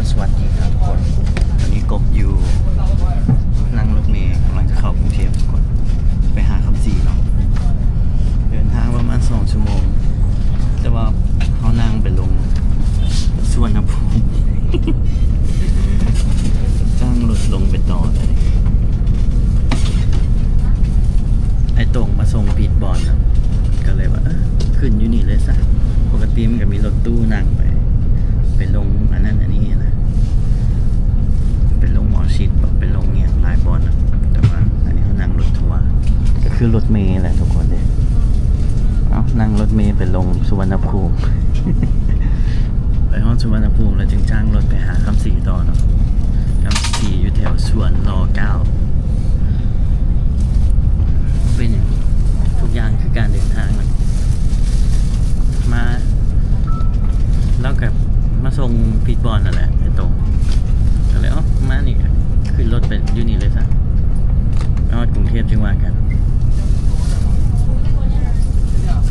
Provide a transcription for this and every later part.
ສະຫວັດດີຄັບທຸກຄົນ ຕອນນີ້ກົບຢູ່ ນັ່ງລົດເມກຳລັງຈະເຂົ້າກຸງເທບທຸກຄົນ ໄປຫາຄຳສີເນາະ. ເດີນທາງປະມານສອງຊົ່ວໂມງ ແຕ່ວ່າເຮົານັ່ງໄປລົງສຸວັນນະພູມ ຈ້າງລົດລົງໄປຕໍ່ເລີຍ. ໄອ້ຕົງມາສົ່ງຜິດບ່ອນນະ ກໍເລີຍວ່າ ເອີ ຂຶ້ນຢູ່ນີ້ເລີຍຊະ. ປົກກະຕິມັນກໍມີລົດຕູ້ນັ່ງໄປ ໄປລົງອັນນັ້ນອັນນີ້ນະ ໄປລົງໝໍຊິດບໍ ໄປລົງຫຍັງຫຼາຍບ່ອນນະ ແຕ່ວ່າອັນນີ້ເຮົານັ່ງລົດທົວ ກໍຄືລົດເມແຫຼະທຸກຄົນເດ້. ເອົາ ນັ່ງລົດເມໄປລົງສຸວັນນະພູມ ໄປຮອດສຸວັນນະພູມແລ້ວຈຶ່ງຈ້າງລົດໄປຫາຄຳສີຕໍ່ເນາະ. ຄຳສີຢູ່ແຖວສວນ ລ ເກົ້າ. ເປັນຫຍັງ ທຸກຢ່າງຄືການເດີນທາງນະ ມາ ລາວກໍມາສົ່ງຜິດບ່ອນນັ້ນແຫຼະ ໄອ້ຕົງ ກໍເລີຍ ເອົ້າ ມານີ້ກໍຂຶ້ນລົດໄປຢູ່ນີ້ເລີຍຊະ ໄປຮອດກຸງເທບຈຶ່ງວ່າກັນ.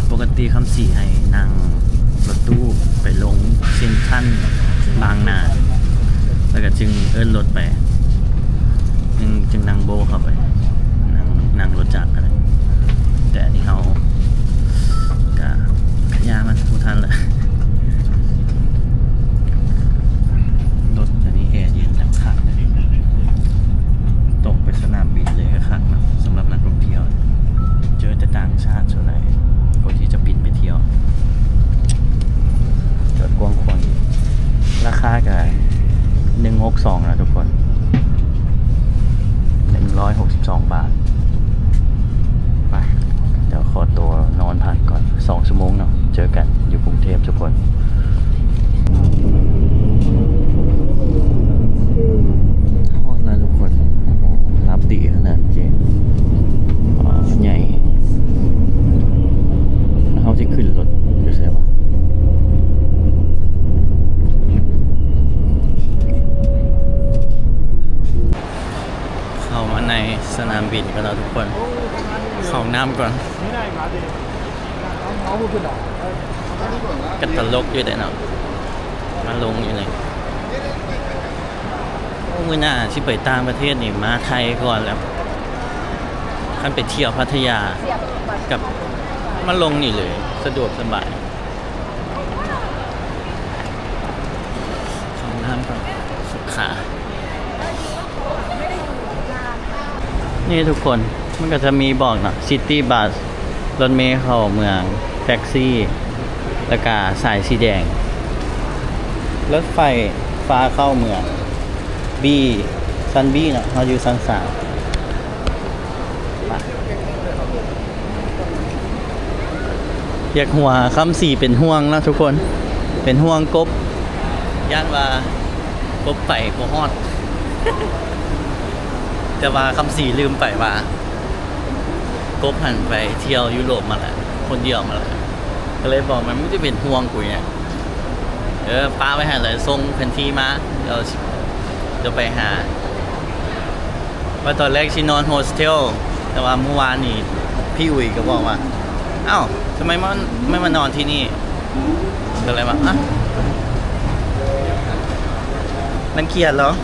ປົກກະຕິຄຳສີໃຫ້ນັ່ງລົດຕູ້ໄປລົງເຊັນທຣັນບາງນາ ແລ້ວກໍຈຶ່ງເອີ້ນລົດໄປ ຈຶ່ງ ຈຶ່ງນັ່ງໂບເຂົ້າໄປ ນັ່ງ ນັ່ງລົດຈັກຫັ້ນແຫຼະ. ແຕ່ອັນນີ້ເຮົາກະ ກະຢ່າມັນ ບໍ່ທັນລະ. ລົດອັນນີ້ແອເຢັນ ໜັກຄັກເລີຍ ຕົງໄປສະໜາມບິນເລີຍ ຄັກເນາະ. ສຳລັບນັກທ່ອງທ່ຽວ ເຈີແຕ່ຕ່າງຊາດສ່ວນຫຼາຍ ຄົນທີ່ຈະບິນໄປທ່ຽວ ຈອດກວ້າງຂວາງ. ລາຄາກະໜຶ່ງຫົກສອງນະທຸກຄົນ ໜຶ່ງຮ້ອຍຫົກສິບສອງບາດ. ໄປ ດຽວຂໍຕົວນອນພັກກ່ອນ ສອງຊົ່ວໂມງເນາະ ເຈີກັນຢູ່ກຸງເທບທຸກຄົນ. ຮອດແລ້ວທຸກຄົນ ໂອ້ໂຫ ຫຼັບດີຂະໜາດເກມ ອ່າ ໃຫຍ່. ເຮົາຊິຂຶ້ນລົດຢູ່ໃສວະ? ເຂົ້າມາໃນສະໜາມບິນກ່ອນເນາະທຸກຄົນ ເຂົ້າຫ້ອງນ້ຳກ່ອນ. ກະຕະຫຼົກຢູ່ເດ້ເນາະ ມາລົງຢູ່ນີ້. ໂອ້ ມື້ໜ້າຊິໄປຕ່າງປະເທດນີ້ ມາໄທກ່ອນແລ້ວ. ຄັນໄປທ່ຽວພັດທະຍາ ກັບມາລົງນີ້ເລີຍ ສະດວກສະບາຍ. ເຂົ້າຫ້ອງນ້ຳກ່ອນ ສຸຂາ. ນີ້ທຸກຄົນ ມັນກໍຈະມີບອກເນາະ ຊິຕີ້ບັສ ລົດເມເຂົ້າເມືອງ ແທັກຊີ ແລ້ວກະສາຍສີແດງ ລົດໄຟຟ້າເຂົ້າເມືອງ ບີ ຊັ້ນບີເນາະ ເຮົາຢູ່ຊັ້ນສາມ. ໄປ ຢາກຫົວຄຳສີເປັນຫ່ວງເນາະທຸກຄົນ ເປັນຫ່ວງກົບ ຢ້ານວ່າກົບໄປບໍ່ຮອດ. ແຕ່ວ່າຄຳສີລືມໄປວ່າ ກົບຫັ້ນໄປທ່ຽວຢູໂຣບມາແລ້ວ ຄົນດຽວມາແລ້ວ ກໍເລີຍບອກມັນ ມຶງຈະເປັນຫ່ວງກູຫຍັງ. ເອີ ປະໄວ້ຫັ້ນແຫຼະ ສົ່ງແຜນທີ່ມາ ດຽວ ດຽວໄປຫາ. ວ່າຕອນແລກຊິນອນໂຮສເທວ ແຕ່ວ່າມື້ວານນີ້ພີ່ອຸຍກໍບອກວ່າ ອ້າວ ທຳໄມມາ ໄມມານອນທີ່ນີ້? ກໍເລີຍວ່າ ອະ ລັງກຽດເນາະ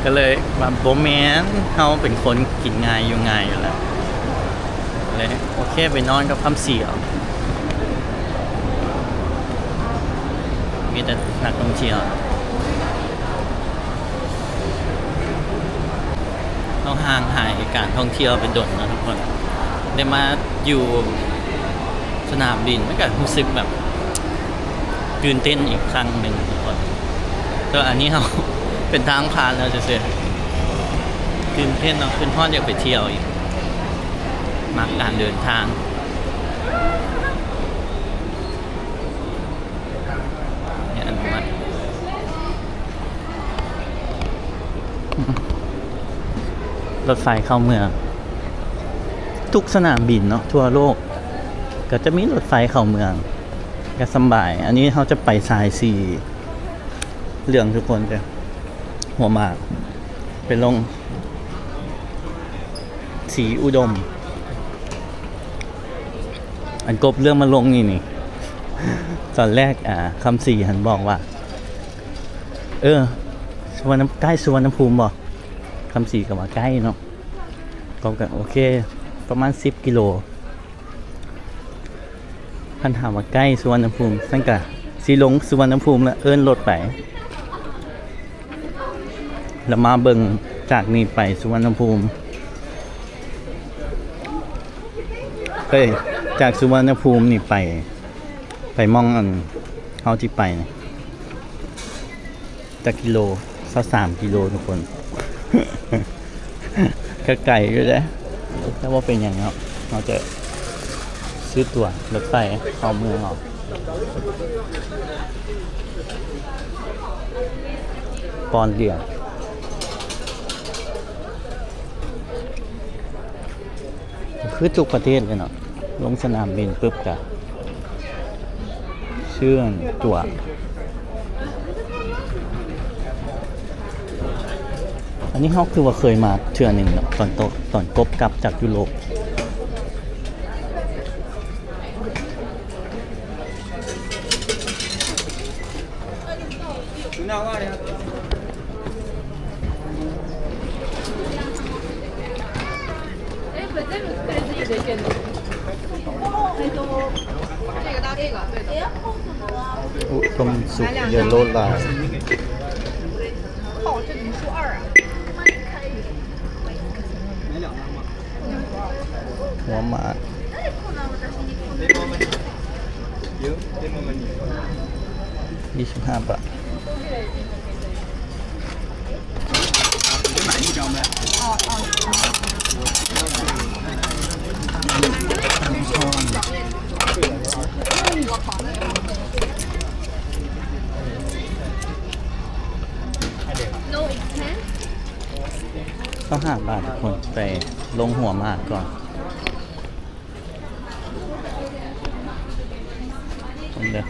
ກໍເລີຍວ່າ ບໍ່ແມ່ນ ເຮົາເປັນຄົນກິນງ່າຍຢູ່ງ່າຍຢູ່ແລ້ວ. ເລີຍໂອເຄ ໄປນອນກັບຄຳສີເອົາ ມີແຕ່ນັກທ່ອງທ່ຽວ. ເຮົາຫ່າງຫາຍການທ່ອງທ່ຽວໄປດົນເນາະທຸກຄົນ ໄດ້ມາຢູ່ສະໜາມບິນ ມັນກໍຮູ້ສຶກແບບຕື່ນເຕັ້ນອີກຄັ້ງໜຶ່ງທຸກຄົນ. ແຕ່ວ່າອັນນີ້ເຮົາເປັນທາງຜ່ານແລ້ວຊື່ໆ ຕື່ນເຕັ້ນເນາະ ຄິດຮອດຢາກໄປທ່ຽວອີກ. ມັກການເດີນທາງ ໃຫ້ອະນຸມັດ ລົດໄຟເຂົ້າເມືອງ ທຸກສະໜາມບິນເນາະ ທົ່ວໂລກກໍຈະມີລົດໄຟເຂົ້າເມືອງ ກໍສຳບາຍ. ອັນນີ້ເຮົາຈະໄປສາຍສີເຫຼືອງທຸກຄົນເດີ ຫົວໝາກ ໄປລົງ ສີອຸດົມ. ອັນກົບເລື່ອງມາລົງນີ້ນີ້ ຕອນແລກ ອ່າ ຄຳສີຫັ້ນບອກວ່າ ເອີ ສຸວັນນະ ໃກ້ສຸວັນນະພູມບໍ່? ຄຳສີກໍວ່າໃກ້ເນາະ ກໍ ກໍໂອເຄ ປະມານສິບກິໂລ. ຄັນຖາມວ່າໃກ້ສຸວັນນະພູມ ຊັ້ນກະຊິລົງສຸວັນນະພູມ ແລ້ວເອີ້ນລົດໄປ ແລ້ວມາເບິ່ງຈາກນີ້ໄປສຸວັນນະພູມ ເອີຍ ຈາກສຸວັນນະພູມນີ້ໄປ ໄປໝ່ອງອັນເຮົາຊິໄປນີ້ ຈັກກິໂລ? ຊາວສາມກິໂລທຸກຄົນ ກະໄກຢູ່ເດ້ ແຕ່ວ່າເປັນຫຍັງເນາະ ເຮົາຈະຊື້ຕົ໋ວລົດໄຟເຂົ້າເມືອງເອົາ ປ່ອນຫຼຽນ. ຄືທຸກປະເທດເລີຍເນາະ ລົງສະໜາມບິນປຶບກະຊື້ຕົ໋ວ. ອັນນີ້ເຮົາຄືວ່າເຄີຍມາເທື່ອໜຶ່ງເນາະ ຕອນໂຕ ຕອນກົບກັບຈາກຢູໂຣບ. ອຸດົມສຸກ ເຢໂລລາຍ ຫົວໝາກ ຍີ່ສິບຫ້າບາດ. ຊາວຫ້າບາດທຸກຄົນ ໄປລົງຫົວໝາກກ່ອນ. ເບິ່ງເດີ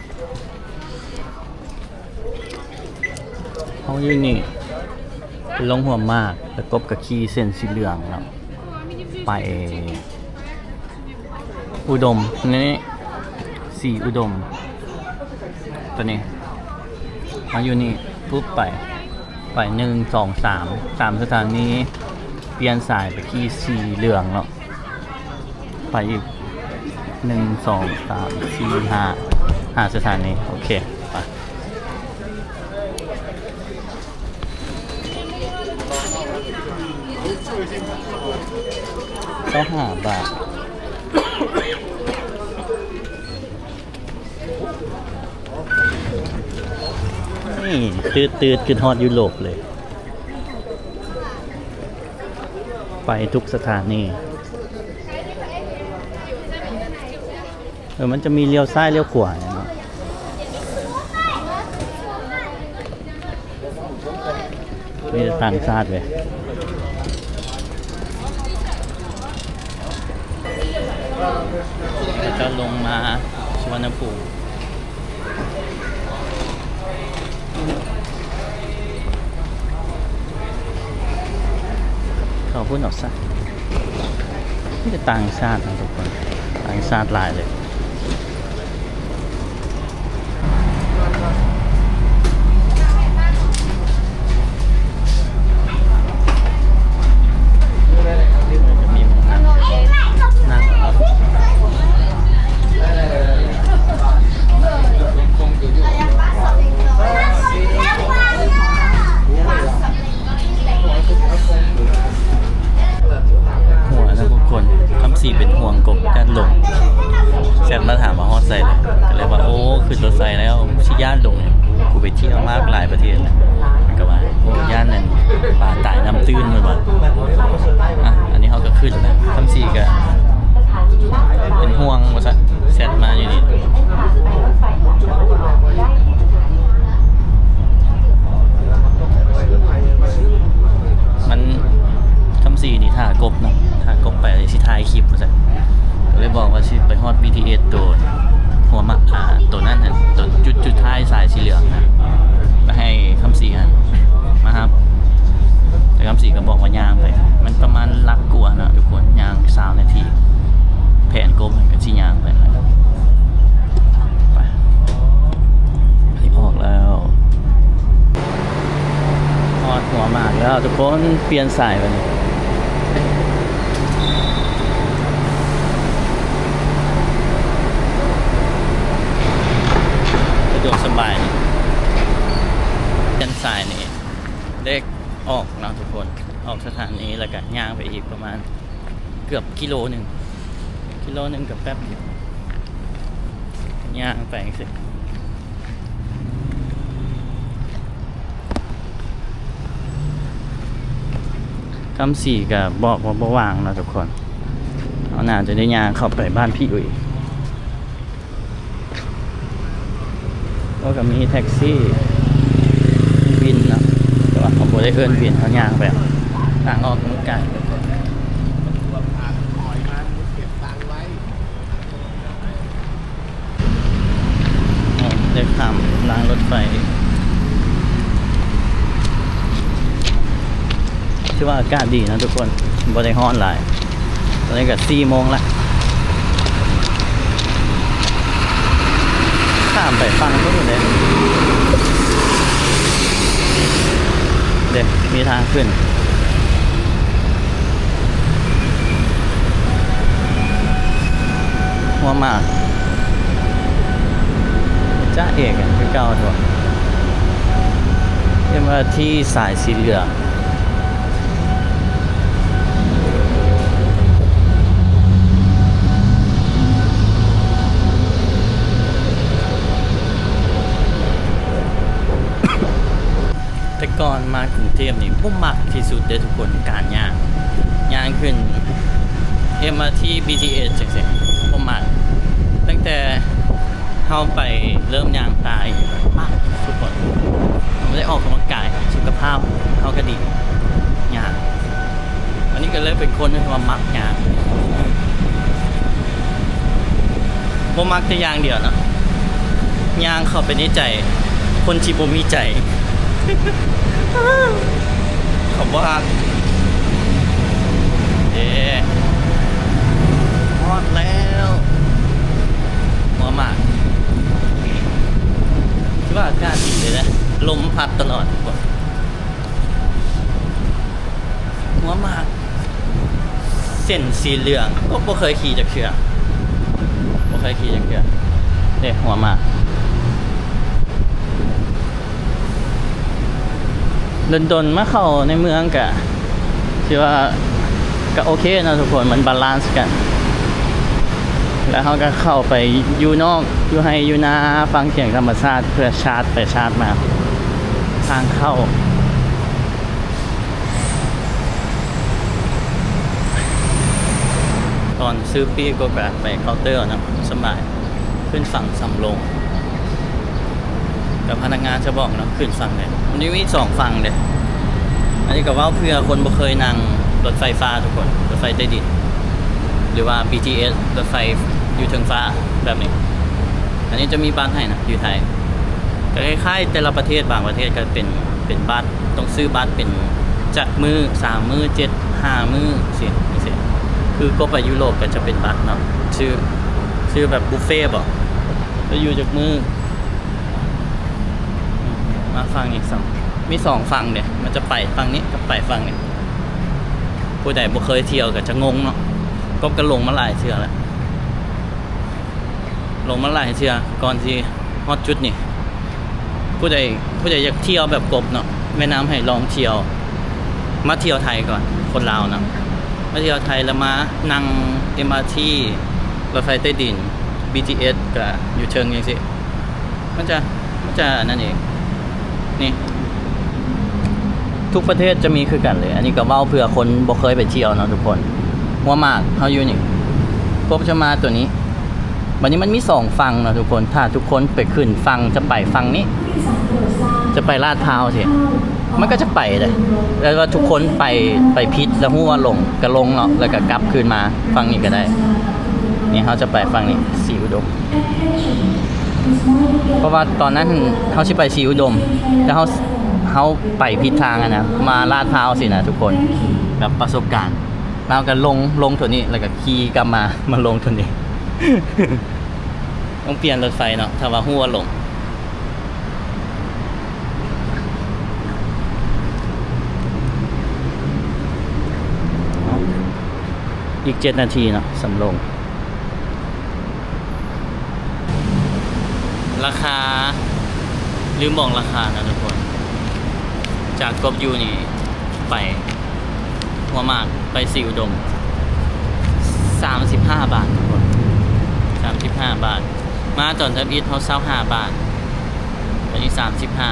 ເຮົາຢູ່ນີ້ ໄປລົງຫົວໝາກ ແລ້ວກົບກະຂີ່ເສັ້ນສີເຫຼືອງເນາະ ໄປອຸດົມ ນີ້ ສີອຸດົມ ໂຕນີ້ ເຮົາຢູ່ນີ້ປຸບໄປ ໄປ ໜຶ່ງ ສອງ ສາມ ສາມສະຖານີ ປ່ຽນສາຍໄປຂີ່ສີເຫຼືອງເນາະ ໄປອີກ ໜຶ່ງ ສອງ ສາມ ສີ່ ຫ້າ ຫ້າສະຖານີ ໂອເຄ ໄປ ຊາວຫ້າບາດ. ນີ້ ຕືດໆ ຄຶດຮອດຢູໂຣບເລີຍ ໄປທຸກສະຖານີ ເອີ ມັນຈະມີລ້ຽວຊ້າຍລ້ຽວຂວາເນາະ. ມີແຕ່ຕ່າງຊາດເລີຍ ເຂົາເຈົ້າລົງມາສຸວັນນະພູມ ເຂົ້າພຸ້ນອອກຊະ ມີແຕ່ຕ່າງຊາດນະທຸກຄົນ ຕ່າງຊາດຫຼາຍເລີຍ. ຫົວນະທຸກຄົນ ຄຳສີເປັນຫ່ວງກົບຢ້ານຫຼົງ ແຊັດມາຖາມວ່າຮອດໃສແລ້ວ ກໍເລີຍວ່າ ໂອ້ ຂຶ້ນລົດໄຟແລ້ວ ຊິຢ້ານຫຼົງຫຍັງ ກູໄປທ່ຽວມາຫຼາຍປະເທດແລ້ວ ມັນກໍວ່າ ໂອ້ ຢ້ານນັ້ນປາຕາຍນ້ຳຕື້ນ ເພິ່ນວ່າ ອ່ະ ອັນນີ້ເຮົາກໍຂຶ້ນແລ້ວ ຄຳສີກໍເປັນຫ່ວງວ່າຊັ້ນ ແຊັດມາຢູ່ນີ້ ມັນ ຄຳສີນີ້ຖ້າກົບເນາະ ຖ້າກົບໄປຊິຖ່າຍຄລິບວ່າຊັ້ນ ກໍເລີຍບອກວ່າຊິໄປຮອດບີທີເອສໂຕຫົວໝາກ ອ່າ ໂຕນັ້ນຫັ້ນ ໂຕຈຸດ ຈຸດທ້າຍສາຍສີເຫຼືອງຫັ້ນ ໄປໃຫ້ຄຳສີຫັ້ນມາຮັບ ແຕ່ຄຳສີກໍບອກວ່າຍ່າງໄປ ມັນປະມານຫຼັກກວ່າເນາະທຸກຄົນ ຍ່າງຊາວນາທີ ແຜນກົບຫັ້ນກໍຊິຍ່າງໄປ ໄປ. ຄົນປ່ຽນສາຍບັດນີ້ ສະດວກສະບາຍ ປ່ຽນສາຍນີ້ ເລກອອກເນາະທຸກຄົນ ອອກສະຖານີ ແລ້ວກະຍ່າງໄປອີກປະມານເກືອບກິໂລໜຶ່ງ ກິໂລໜຶ່ງກະແປັບດຽວ ຍ່າງໄປຈັ່ງຊີ້. ຄຳສີກະບອກວ່າບໍ່ວ່າງເນາະທຸກຄົນ ເຮົາໜ້າຈະໄດ້ຍ່າງເຂົ້າໄປບ້ານພີ່ອຸ້ຍ ໂອ້ ກະມີແທັກຊີ ວິນເນາະ ແຕ່ວ່າເຮົາບໍ່ໄດ້ເອີ້ນວິນ ເຮົາຍ່າງໄປ ທາງອອກກຳລັງກາຍ. ໄດ້ຂ້າມລາງລົດໄຟ ຖືວ່າອາກາດດີເນາະທຸກຄົນ ບໍ່ໄດ້ຮ້ອນຫຼາຍ. ຕອນນີ້ກະສີ່ໂມງລະ ຂ້າມໄປຝັ່ງພຸ້ນເດ້ ເດ້ ມີທາງຂຶ້ນ. ຫົວໝາກ ຈະເອກຄືເກົ່າໂທ ເອັມອາທີສາຍສີເຫຼືອງ. ແຕ່ກ່ອນມາກຸງເທບນີ້ບໍ່ມັກທີ່ສຸດເດ້ທຸກຄົນ ການຍ່າງ ຍ່າງຂຶ້ນເອັມອາທີ ບີທີເອສ ຈັ່ງຊີ້ ບໍ່ມັກ. ຕັ້ງແຕ່ເຮົາໄປເລີ່ມຍ່າງຕາຍ ມັກທຸກຄົນ ໄດ້ອອກກຳລັງກາຍ ສຸຂະພາບເຮົາກະດີ ຍ່າງ. ອັນນີ້ກະເລີຍເປັນຄົນທີ່ວ່າມັກຍ່າງ ບໍ່ມັກແຕ່ຢ່າງດຽວເນາະ ຍ່າງເຂົ້າໄປໃນໃຈຄົນທີ່ບໍ່ມີໃຈ ເຂົາບໍ່ຮັກເດ້. ຮອດແລ້ວ ຫົວໝາກ ຖືວ່າອາກາດດີເລີຍນະ ລົມພັດຕະຫຼອດ. ຫົວໝາກ ເສັ້ນສີເຫຼືອງ ໂອ້ ບໍ່ເຄີຍຂີ່ຈັກເທື່ອ ບໍ່ເຄີຍຂີ່ຈັກເທື່ອເດ້ ຫົວໝາກ. ດົນໆມາເຂົ້າໃນເມືອງກະ ຖືວ່າກະໂອເຄເນາະທຸກຄົນ ມັນບາລານສ໌ກັນ ແລ້ວເຮົາກະເຂົ້າໄປຢູ່ນອກ ຢູ່ໄຮ່ຢູ່ນາ ຟັງສຽງທຳມະຊາດ ເພື່ອຊາດໄປຊາດມາ ທາງເຂົ້າ. ຕອນຊື້ປີ້ກໍກະໄປເຄົາເຕີເນາະ ສະບາຍ ຂຶ້ນຝັ່ງສຳໂລງ ກະພະນັກງານຈະບອກເນາະ ຂຶ້ນຝັ່ງໃດ. ມັນຈະມີສອງຝັ່ງເດ້ ອັນນີ້ກະເວົ້າເພື່ອຄົນບໍ່ເຄີຍນັ່ງລົດໄຟຟ້າທຸກຄົນ ລົດໄຟໃຕ້ດິນ ຫຼືວ່າ ບີທີເອສ ລົດໄຟຢູ່ເທິງຟ້າແບບນີ້. ອັນນີ້ຈະມີບັດໃຫ້ນະ ຢູ່ໄທ ກະຄ້າຍໆແຕ່ລະປະເທດ ບາງປະເທດກະເປັນ ເປັນບັດ ຕ້ອງຊື້ບັດເປັນຈັກມື້ ສາມມື້ ເຈັດ ຫ້າມື້ ຊີ້ ຈັ່ງຊີ້. ຄືກົບໄປຢູໂຣບກະຈະເປັນບັດເນາະ ຊື້ ຊື້ແບບບຸບເຟບໍ ຈະຢູ່ຈັກມື້. ມາຝັ່ງນີ້ຊ້ຳ ມີສອງຝັ່ງເດ້ ມັນຈະໄປຝັ່ງນີ້ກັບໄປຝັ່ງນີ້. ຜູ້ໃດບໍ່ເຄີຍທ່ຽວກະຈະງົງເນາະ ກົບກະລົງມາຫຼາຍເທື່ອລະ ລົງມາຫຼາຍເທື່ອກ່ອນຊິຮອດຈຸດນີ້. ຜູ້ໃດ ຜູ້ໃດຢາກທ່ຽວແບບກົບເນາະ ແນະນຳໃຫ້ລອງທ່ຽວ ມາທ່ຽວໄທກ່ອນ ຄົນລາວນະ ມາທ່ຽວໄທລະມານັ່ງເອັມອາທີ ລົດໄຟໃຕ້ດິນ ບີທີເອສ ກະຢູ່ເທິງຈັ່ງຊີ້ ມັນຈະ ມັນຈະອັນນັ້ນເອງ. ນີ້ ທຸກປະເທດຈະມີຄືກັນເລີຍ. ອັນນີ້ກະເວົ້າເພື່ອຄົນບໍ່ເຄີຍໄປທ່ຽວເນາະທຸກຄົນ. ຫົວໝາກເຮົາຢູ່ນີ້ ກົບຈະມາໂຕນີ້. ບາດນີ້ມັນມີສອງຝັ່ງເນາະທຸກຄົນ. ຖ້າທຸກຄົນໄປຂຶ້ນຝັ່ງ ຈະໄປຝັ່ງນີ້ ຈະໄປລາດພ້າວຊີ້ ມັນກະຈະໄປເດ້. ແຕ່ວ່າທຸກຄົນໄປ ໄປຜິດ ລະຮູ້ວ່າຫຼົງ ກະຫຼົງເນາະ ລະກະກັບຄືນມາຝັ່ງນີ້ກະໄດ້. ນີ້ເຮົາຈະໄປຝັ່ງນີ້ ສີອຸດົມ. ເພາະວ່າຕອນນັ້ນເຮົາຊິໄປສີອຸດົມ ແຕ່ເຮົາ ເຮົາໄປຜິດທາງຫັ້ນນະ ມາລາດພ້າວຊີ້ນະທຸກຄົນ. ແບບປະສົບການ ລາວກະລົງ ລົງໂຕນີ້ ລະກະຂີ່ກັບມາ ມາລົງໂຕນີ້. ຕ້ອງປ່ຽນລົດໄຟເນາະ ຖ້າວ່າຮູ້ວ່າຫຼົງ. ອີກເຈັດນາທີເນາະ ສຳໂລງ. ລາຄາ ລືມບອກລາຄານະທຸກຄົນ. ຈາກກົບຢູ່ນີ້ໄປຫົວໝາກ ໄປສີອຸດົມ ສາມສິບຫ້າບາດທຸກຄົນ ສາມສິບຫ້າບາດ. ມາຕອນທຳອິດເຮົາ ຊາວຫ້າບາດ ບາດນີ້ ສາມສິບຫ້າ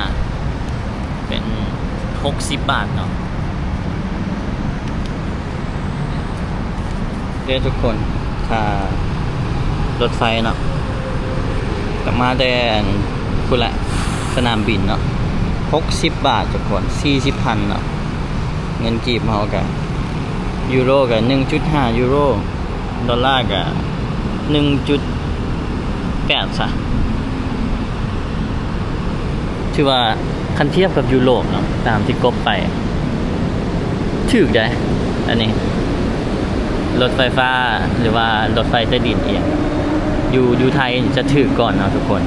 ເປັນຫົກສິບບາດເນາະ. ເດ້ທຸກຄົນ ຄ່າລົດໄຟເນາະ ກະມາແຕ່ອັນພຸ້ນແຫຼະ ສະໜາມບິນເນາະ ຫົກສິບບາດທຸກຄົນ ສີ່ສິບພັນເນາະ. ເງິນກີບເຮົາກະ ຢູໂຣກະ ໜຶ່ງຈຸດຫ້າຢູໂຣ ດອນລາກະ ໜຶ່ງຈຸດແປດຊະ. ຖືວ່າຄັນທຽບກັບຢູໂຣບເນາະ ຕາມທີ່ກົບໄປ ຖືກໃດ໋ ອັນນີ້ ລົດໄຟຟ້າ ຫຼືວ່າລົດໄຟໃຕ້ດິນອີ່ຫຍັງ ຢູ່ ຢູ່ໄທຈະຖືກກ່ອນເນາະທຸກຄົນ.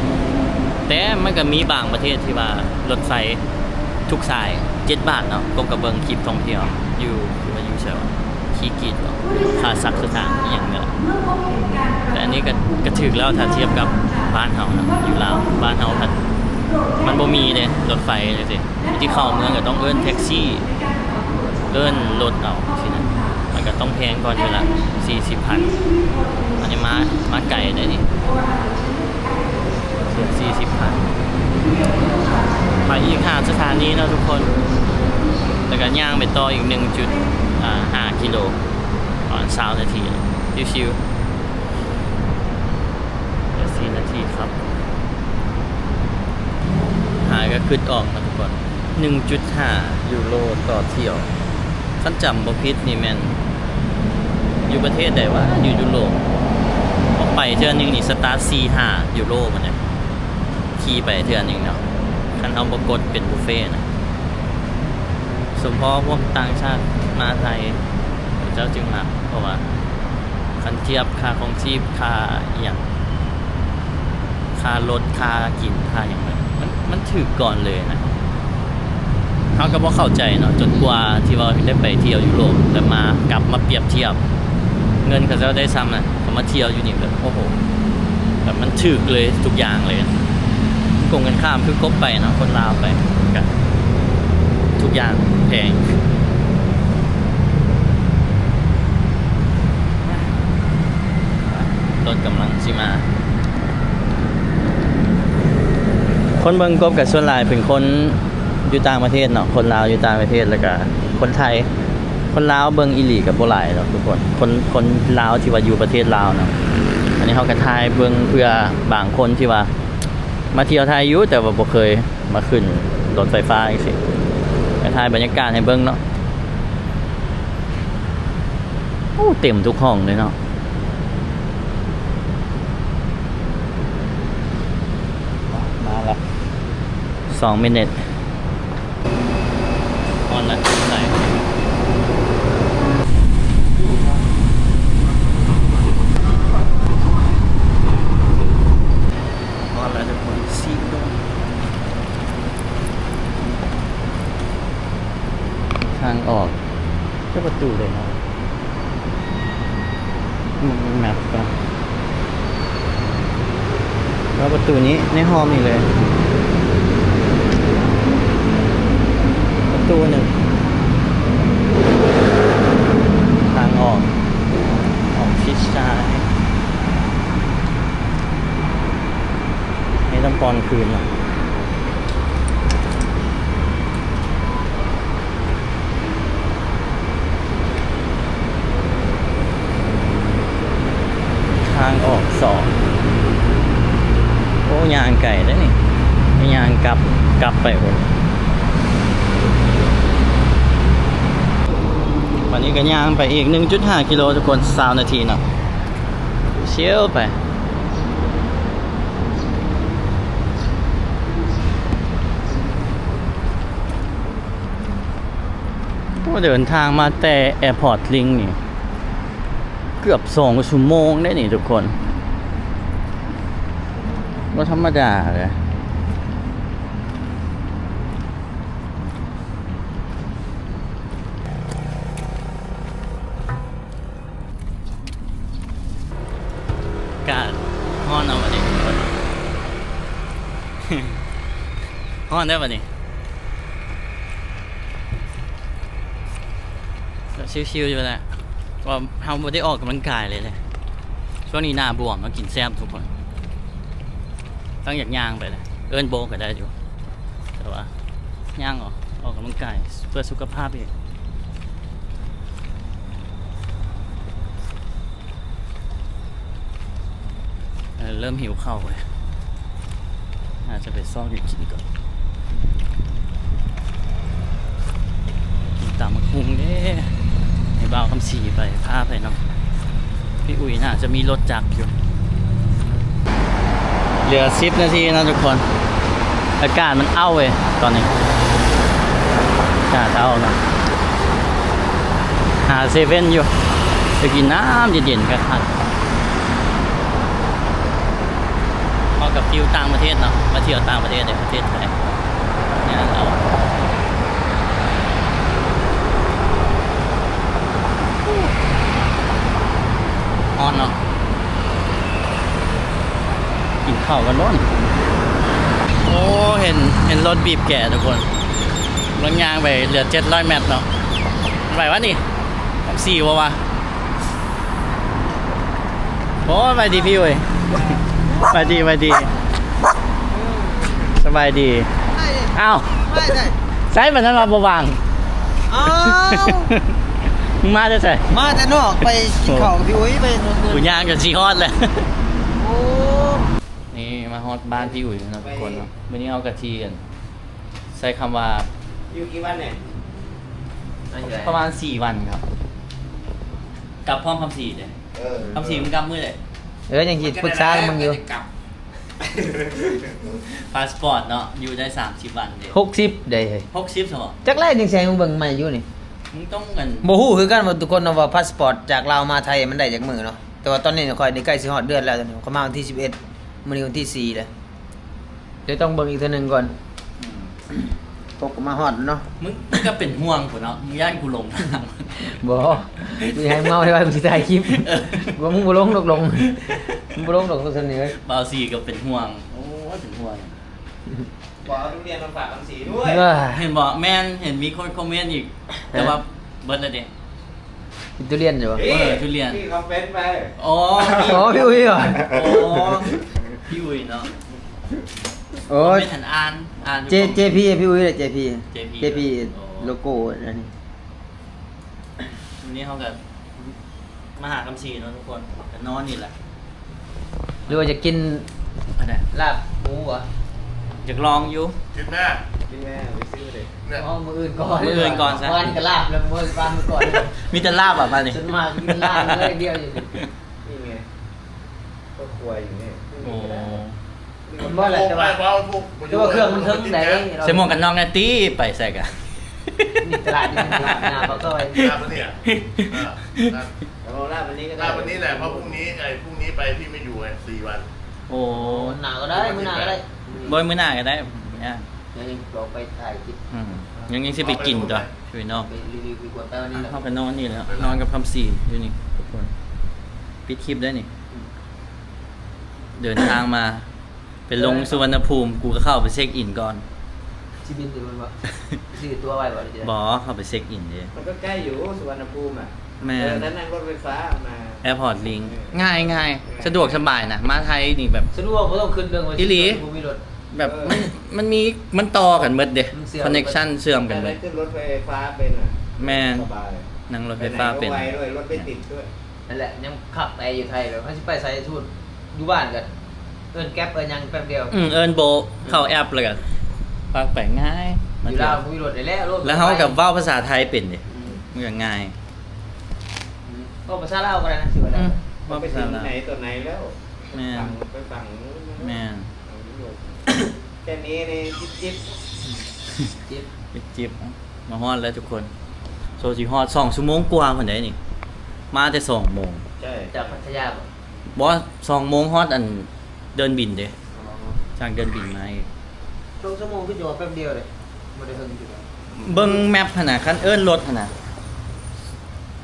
ແຕ່ມັນກະມີບາງປະເທດທີ່ວ່າລົດໄຟທຸກສາຍ ເຈັດບາດເນາະ. ກົບກະເບິ່ງຄລິບທ່ອງທ່ຽວຢູ່ ຢູ່ ຢູ່ໃສວະ ຄີກິດບໍ ຄາຊັກສະຖານອີ່ຫຍັງນີ້ແຫຼະ. ແຕ່ອັນນີ້ກະ ກະຖືກແລ້ວ ຖ້າທຽບກັບບ້ານເຮົານະ ຢູ່ລາວ ບ້ານເຮົາພັດມັນບໍ່ມີເດ້ ລົດໄຟຈັ່ງຊີ້. ທີ່ເຂົ້າເມືອງກະຕ້ອງເອີ້ນແທັກຊີ ເອີ້ນລົດເອົາຊີ້ນະ ມັນກະຕ້ອງແພງກ່ອນຢູ່ລະ ສີ່ສິບພັນ. ອັນນີ້ມາ ມາໄກໄດ໋ນີ້ ສີ່ສິບພັນ. ໄປອີກຫ້າສະຖານີເນາະທຸກຄົນ ແລ້ວກະຍ່າງໄປຕໍ່ອີກ ໜຶ່ງຈຸດຫ້າກິໂລ ປະມານຊາວນາທີ ຊິວໆ ເຫຼືອສີ່ນາທີຄັບ. ຫາກະຄຶດອອກເນາະທຸກຄົນ ໜຶ່ງຈຸດຫ້າຢູໂຣຕໍ່ຖ້ຽວ. ຄັນຈຳບໍ່ຜິດນີ້ແມ່ນຢູ່ປະເທດໃດຫວາ ຢູ່ຢູໂຣບ ອອກໄປເທື່ອໜຶ່ງນີ້ສະຕາດສີ່ຫ້າຢູໂຣໝົດເດ ຂີ່ໄປເທື່ອໜຶ່ງເນາະ ຄັນເຮົາບໍ່ກົດເປັນບຸບເຟນະ. ສົມພໍພວກຕ່າງຊາດມາໄທ ເຂົາເຈົ້າຈຶ່ງມັກ ເພາະວ່າຄັນທຽບຄ່າຄອງຊີບ ຄ່າອີ່ຫຍັງ ຄ່າລົດ ຄ່າກິນ ຄ່າຫຍັງ ມັນ ມັນຖືກກ່ອນເລີຍນະ. ເຮົາກະບໍ່ເຂົ້າໃຈເນາະ ຈົນກວ່າທີ່ວ່າໄດ້ໄປທ່ຽວຢູໂຣບ ແລ້ວມາ ກັບມາປຽບທຽບ ເງິນເຂົາເຈົ້າໄດ້ຊ່ຳນັ້ນ ເຂົາມາທ່ຽວຢູ່ນີ້ແບບ ໂອ້ໂຫ ແບບມັນຖືກເລີຍ ທຸກຢ່າງເລີຍ. ກົງກັນຂ້າມ ຄືກົບໄປເນາະ ຄົນລາວໄປ ກະທຸກຢ່າງແພງ. ລົດກຳລັງຊິມາ. ຄົນເບິ່ງກົບກະສ່ວນຫຼາຍເປັນຄົນຢູ່ຕ່າງປະເທດເນາະ ຄົນລາວຢູ່ຕ່າງປະເທດ ແລ້ວກະຄົນໄທ. ຄົນລາວເບິ່ງອີ່ຫຼີກະບໍ່ຫຼາຍດອກທຸກຄົນ ຄົນ ຄົນລາວທີ່ວ່າຢູ່ປະເທດລາວເນາະ. ອັນນີ້ເຮົາກະຖ່າຍເບິ່ງເພື່ອບາງຄົນທີ່ວ່າມາທ່ຽວໄທຢູ່ ແຕ່ວ່າບໍ່ເຄີຍມາຂຶ້ນລົດໄຟຟ້າຈັ່ງຊີ້ ກະຖ່າຍບັນຍາກາດໃຫ້ເບິ່ງເນາະ. ໂອ້ ເຕັມທຸກຫ້ອງເລີຍເນາະ. ມາລະ ສອງມິນິດ ຮອດລະ ໃສ່ ຮອດລະທຸກຄົນ ສີ່ໂມງ ທາງອອກ ເປັນປະຕູເລີຍເນາະ. ເບິ່ງແມັບກ່ອນ ເຂົ້າປະຕູນີ້ ໃນຮ່ອມນີ້ເລີຍ ປະຕູໜຶ່ງ ທາງອອກ ອອກທິດຊ້າຍ ໃຫ້ຕ້ອງປ່ອນຄືນເນາະ. ທາງອອກສອງ ໂອ້ ຍ່າງໄກເດ້ນີ້ ຍ່າງກັບ ກັບໄປພຸ້ນ. ບາດນີ້ກະຍ່າງໄປອີກ ໜຶ່ງຈຸດຫ້າກິໂລທຸກຄົນ ຊາວນາທີເນາະ ຊິວໄປ. ໂອ້ ເດີນທາງມາແຕ່ແອພອດລິ້ງນີ້ ເກືອບສອງຊົ່ວໂມງເດ້ນີ້ທຸກຄົນ ບໍ່ທຳມະດາເດ້. ຮ້ອນເດີບັດນີ້ ຊິວໆຢູ່ແຫຼະ ເພາະວ່າເຮົາບໍ່ໄດ້ອອກກຳລັງກາຍເລີຍເດ້. ຊ່ວງນີ້ໜ້າບວມເນາະ ກິນແຊບທຸກຄົນ. ຕ້ອງຢາກຍ່າງໄປແຫຼະ ເອີ້ນໂບກໍໄດ້ຢູ່ ແຕ່ວ່າຍ່າງອອກ ອອກກຳລັງກາຍເພື່ອສຸຂະພາບອີກ. ເອີ ເລີ່ມຫິວເຂົ້າເລີຍ ອາດຈະໄປຊອກຫຍັງກິນກ່ອນ ກິນຕຳບັກຫຸ່ງເດ້ ໃຫ້ບ່າວຄຳສີໄປ ພາໄປນຳ. ພີ່ອຸ້ຍໜ້າຈະມີລົດຈັກຢູ່. ເຫຼືອສິບນາທີເນາະທຸກຄົນ ອາກາດມັນເອົ້າເວີຍຕອນນີ້ ອາກາດເອົ້າເນາະ. ຫາເຊເວັນຢູ່ ໄປກິນນ້ຳເຢັນໆ ຄັກໆ. ເຮົາກັບຟິວຕ່າງປະເທດເນາະ ມາທ່ຽວຕ່າງປະເທດໃນປະເທດໄທ ງານເອົາ ຮ້ອນເນາະ. ກິນເຂົ້າກັນບໍ່ນີ້? ໂອ້ ເຫັນ ເຫັນລົດບີບແກທຸກຄົນ ລົດຍ່າງໄປເຫຼືອເຈັດຮ້ອຍແມັດເນາະ. ໄຫວວະນີ້ ຄຳສີບໍ່ວະ? ໂອ້ ສະບາຍດີພີ່ອຸ້ຍ ສະບາຍດີ ສະບາຍດີ. ອ້າວ ໃສປານນັ້ນວ່າບໍ່ວ່າງ? ອ້າວ ມຶງມາແຕ່ໃສ? ມາແຕ່ນອກ ໄປກິນເຂົ້າກັບພີ່ອຸ້ຍ ໄປ ກູຍ່າງຈົນຊິຮອດແລ້ວ. ໂອ້ ນີ້ມາຮອດບ້ານພີ່ອຸ້ຍແລ້ວເນາະທຸກຄົນເນາະ. ມື້ນີ້ເຮົາກະຊິ ອັນ ໃຊ້ຄຳວ່າ ຢູ່ກີ່ວັນແນ່? ປະມານສີ່ວັນຄັບ ກັບພ້ອມຄຳສີເດ້. ເອີ ຄຳສີ ເອີ ມັນກັບມື້ໃດ? ເອີ ຍັງຊິປຶກສາກັບມຶງຢູ່. ພາສປອດເນາະ ຢູ່ໄດ້ສາມສິບວັນເດ້. ຫົກສິບເດ້ ຫົກສິບຊັ້ນບໍ່? ຈັກແລ້ວ ຍັງຊິໃຫ້ມຶງເບິ່ງໃໝ່ຢູ່ນີ້ ມຶງຕ້ອງ ອັນ ບໍ່ຮູ້ຄືກັນວ່າທຸກຄົນເນາະ ວ່າພາສປອດຈາກລາວມາໄທມັນໄດ້ຈັກມື້ເນາະ. ແຕ່ວ່າຕອນນີ້ຂ້ອຍນີ້ໃກ້ຊິຮອດເດືອນແລ້ວ ຂ້ອຍມາວັນທີສິບເອັດ ມື້ນີ້ວັນທີສີ່ແລ້ວ ດຽວຕ້ອງເບິ່ງອີກເທື່ອໜຶ່ງກ່ອນ. ອືມ ປົກກໍມາຮອດເນາະ. ມຶງ ມຶງກໍເປັນຫ່ວງພຸ້ນເນາະ ມຶງຢ້ານກູຫຼົງທາງ. ບໍ່ ກູຢາກໃຫ້ເມົາໄວ້ວ່າກູຊິຖ່າຍຄລິບ. ເອີ ກູວ່າມຶງບໍ່ລົງດອກ ລົງ ມຶງບໍ່ລົງດອກ ຊັ້ນນີ້ເອີຍ. ບ່າວສີກໍເປັນຫ່ວງ ໂອ້ຍ ເປັນຫ່ວງ. ບໍ່ເອົາທຸລຽນມາຝາກຄຳສີດ້ວຍ. ເອີ ເຫັນບໍ່? ແມ່ນ ເຫັນມີຄົນຄອມເມັນອີກ ແຕ່ວ່າເບິດແລ້ວເດ້. ກິນທຸລຽນຢູ່ບໍ່? ເອີ ທຸລຽນ ພີ່ຄຳເປັນໄປ. ອໍ ອໍ ພີ່ອຸ້ຍຫວາ? ອໍ ພີ່ອຸ້ຍເນາະ. ໂອ້ຍ ແມ່ນ ອ່ານ ອ່ານຢູ່ ເຈ ເຈພີ ພີ່ອຸ້ຍແຫຼະ ເຈພີ ເຈພີ ເຈພີ ໂລໂກ້ອັນນີ້. ມື້ນີ້ເຮົາກໍມາຫາຄຳສີເນາະທຸກຄົນ ກໍນອນນີ້ແຫຼະ. ຫຼືວ່າຈະກິນອັນໃດ? ລາບໝູຫວາ? ຢາກລອງຢູ່. ກິນແມ້ ກິນແມ້ ໄປຊື້ເດ້. ອໍ ມື້ອື່ນກ່ອນ ມື້ອື່ນກ່ອນຊະ. ວານນີ້ກໍລາບແລ້ວ ມື້ວານມື້ກ່ອນ ມີແຕ່ລາບຫວາ? ມານີ້ ສ່ວນມາກກິນລາບເລີຍດຽວຢູ່ນີ້. ນີ້ໄງ ກໍຄົວຢູ່ນີ້. ໂອ້ ບໍ່ແຫຼະ ແຕ່ວ່າ ແຕ່ວ່າເຄື່ອງມັນເທິງໃດ໋. ໃສ່ໝວກກັນນັອກແດ່ຕິ ໄປໃສກະ ນີ້ຕະຫຼາດນີ້ ຕະຫຼາດໜ້າປາກຊອຍ. ລາບອັນນີ້ອະ ເອີ ລາບອັນນີ້ກໍໄດ້ ລາບອັນນີ້ແຫຼະ ເພາະພລຸ່ງນີ້ ໄອ້ ພລຸ່ງນີ້ໄປ ພີ່ໄມ່ຢູ່ໄງ ສີ່ວັນ. ໂອ້ ມື້ໜ້າກໍໄດ້ ມື້ໜ້າກໍໄດ້ ບໍ່ ມື້ໜ້າກໍໄດ້ ບໍ່ຍາກ. ຍັງຈະໄປຖ່າຍຄລິບ ອືມ ຍັງ ຍັງຊິໄປກິນຕົວະ ຢູ່ນອກ. ໄປຣີວິວກ່ອນ ໄປວັນນີ້ແຫຼະ. ເຮົາກໍນອນນີ້ແຫຼະ ນອນກັບຄຳສີຢູ່ນີ້ທຸກຄົນ. ປິດຄລິບໄດ້ນີ້. ອືມ ເດີນທາງມາ ໄປລົງສຸວັນນະພູມ ກູກໍເຂົ້າໄປເຊັກອິນກ່ອນ. ຊິບິນຢູ່ແມ່ນບໍ່? ຊື້ຕົ໋ວໄວ້ບໍ່ ຫຼືຈັ່ງໃດ? ບໍ່ ເຂົ້າໄປເຊັກອິນເດ້. ມັນກໍໃກ້ຢູ່ ສຸວັນນະພູມອະ. ແມ່ນ ເອີ ນັ້ນນັ່ງລົດໄຟຟ້າມາ ແອພອດລິ້ງ ເອີ ງ່າຍໆ ເອີ ສະດວກສະບາຍນະ. ມາໄທນີ້ແບບສະດວກ ບໍ່ຕ້ອງຄິດເລື່ອງວ່າ ອີ່ຫຼີ ຊິມີລົດ ແບບ ເອີ ມັນ ມັນມີ ມັນຕໍ່ກັນໝົດເດ້ ຄອນເນັກຊັນເຊື່ອມກັນໝົດ. ໄດ້ຂຶ້ນລົດໄຟຟ້າເປັນອະ. ແມ່ນ ສະບາຍ ນັ່ງລົດໄຟຟ້າເປັນ ໄປໄຫນກໍໄວດ້ວຍ ລົດໄປຕິດດ້ວຍ. ນັ້ນແຫຼະ ຍັງຄັກແດ່ຢູ່ໄທແລ້ວ ເຮົາຊິໄປໃສສູດ ຢູ່ບ້ານກໍເອີ້ນແກັບເອີ້ນຫຍັງແປັບດຽວ. ອືມ ເອີ້ນໂບເຂົ້າແອັບແລ້ວກໍພາໄປງ່າຍ. ຢູ່ລາວບໍ່ມີລົດແລ້ວ ແລ້ວເຮົາກໍເວົ້າພາສາໄທເປັນເດ້. ອືມ ມັນກໍງ່າຍ. ອືມ ເວົ້າພາສາລາວກໍໄດ້ນະ ຊິວ່າໄດ້. ອືມ ເວົ້າພາສາລາວ ໄປເຖິງໄຫນຕໍ່ໄຫນແລ້ວ. ແມ່ນ ໄປຝັ່ງ ໄປຝັ່ງ ແມ່ນ ແຄ່ນີ້ນີ້ຈິບໆ ຈິບ ຈິບ. ມາຮອດແລ້ວທຸກຄົນ ໂຊຊິຮອດສອງຊົ່ວໂມງກວ່າພຸ້ນເດ້ນີ້ ມາແຕ່ສອງໂມງ. ໃຊ່ ຈາກພັດທະຍາບໍ່? ບໍ່ ສອງໂມງຮອດອັນເດີ່ນບິນເດ້. ອໍ ຈາກເດີ່ນບິນມາອີກ ສອງຊົ່ວໂມງຄືຈະວ່າແປັບດຽວເດ້ ບໍ່ໄດ້ເຖິງຢູ່ດອກ. ເບິ່ງແມັບຫັ້ນນະ ຄັນເອີ້ນລົດຫັ້ນນະ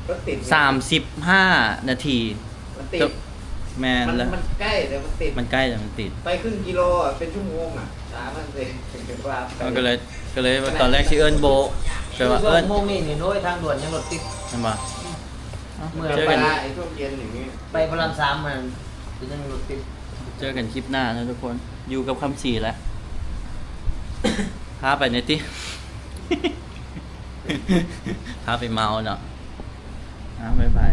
ລົດຕິດ ສາມສິບຫ້ານາທີ ມັນຕິດ ຈະ ແມ່ນ ມັນ ແລ້ວ ມັນໃກ້ ແຕ່ມັນຕິດ ມັນໃກ້ ແຕ່ມັນຕິດ ໄປຄຶ່ງກິໂລອະ ເປັນຊົ່ວໂມງອະ ສາມນາທີ ເປັນວ່າໄປ ມັນກໍເລີຍ ກໍເລີຍວ່າຕອນແລກຊິເອີ້ນໂບ ແຕ່ວ່າເອີ້ນ ຊ່ວງໂມງນີ້ນີ້ ໂອ້ຍ ທາງດ່ວນຍັງລົດຕິດ ແມ່ນບໍ່? ເມື່ອ ເຈີກັນ ໄປ ໄອ້ຊ່ວງເຢັນຢ່າງນີ້ ໄປພະລາມສາມຫັ້ນ ກໍຍັງລົດຕິດ. ເຈີກັນຄລິບໜ້າເນາະທຸກຄົນ ຢູ່ກັບຄຳສີແຫຼະ ພາໄປແດ່ຕິ ພາໄປເມົາເນາະ. ອ້າວ ບາຍບາຍ.